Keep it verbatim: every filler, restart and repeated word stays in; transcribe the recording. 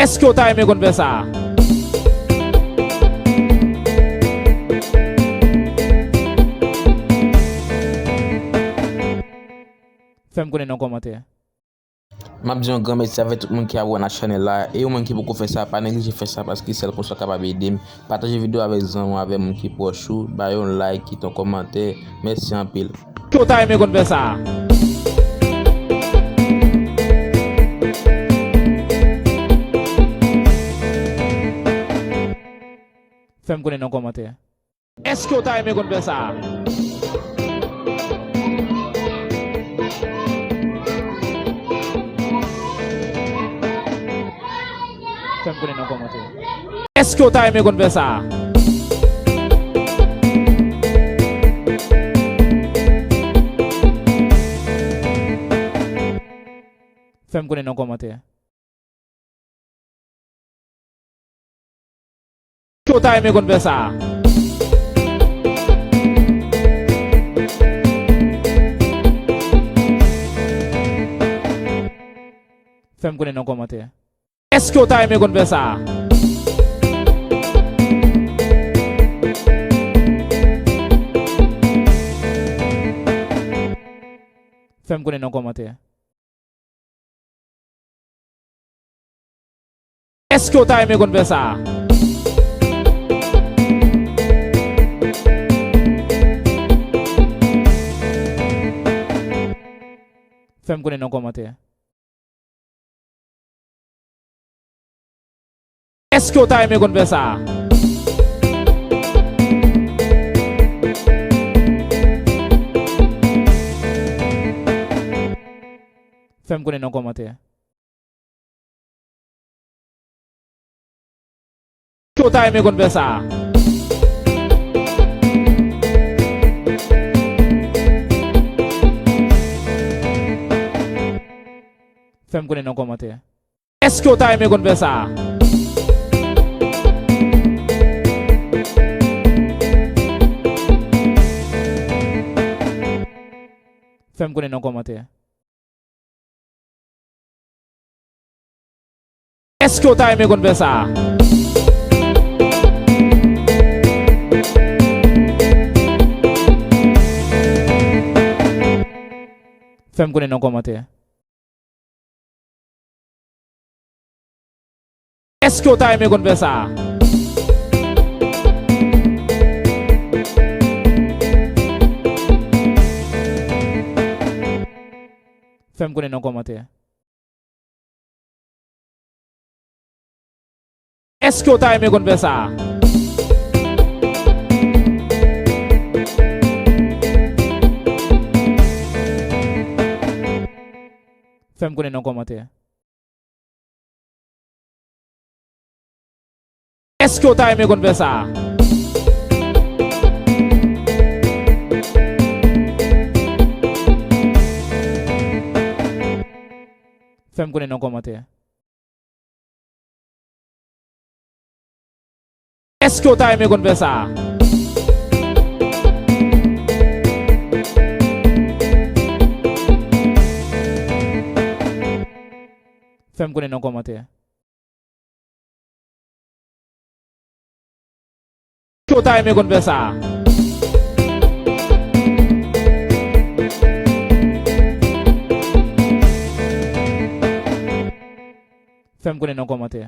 Èske w ta renmen konn fè sa? Fè m konnen nan kòmantè. M ap di yon gran mèsi avèk tout moun ki abòne ak chanèl la. E ou menm ki poko fè sa, pa neglije fè sa, paske sèl konsa w kapab ede m. Pataje videyo avèk zanmi w, avèk moun ki pwòch ou. Ba yo yon like, kite yon kòmantè. Mèsi anpil. Èske w ta renmen konn fè sa? Fè m konnen nan kòmantè. Èske w ta renmen konn fè sa? Fè m konnen nan kòmantè. Èske w ta renmen konn fè sa? Fè m konnen nan kòmantè. Èske w ta renmen konn fè sa? Fè m konnen nan kòmantè. Èske w ta renmen konn fè sa? Fè m konnen nan kòmantè. Èske w ta renmen konn fè sa? Fè m konnen nan kòmantè. Èske w ta renmen konn fè sa? Fè m konnen nan kòmantè. Èske w ta renmen konn fè sa? Fè m konnen nan kòmantè. Èske w ta renmen konn fè sa? Fè m konnen nan kòmantè. Èske w ta renmen konn fè sa? Fè m konnen nan kòmantè. Èske w ta renmen konn fè sa? Fè m konnen nan kòmantè. Èske w ta renmen konn fè sa? Fè m konnen nan kòmantè. Èske w ta renmen konn fè sa? Fè m konnen nan kòmantè. Èske w ta renmen konn fè sa? Fè m konnen nan kòmantè. Èske w ta renmen konn fè sa? Fè m konnen nan kòmantè.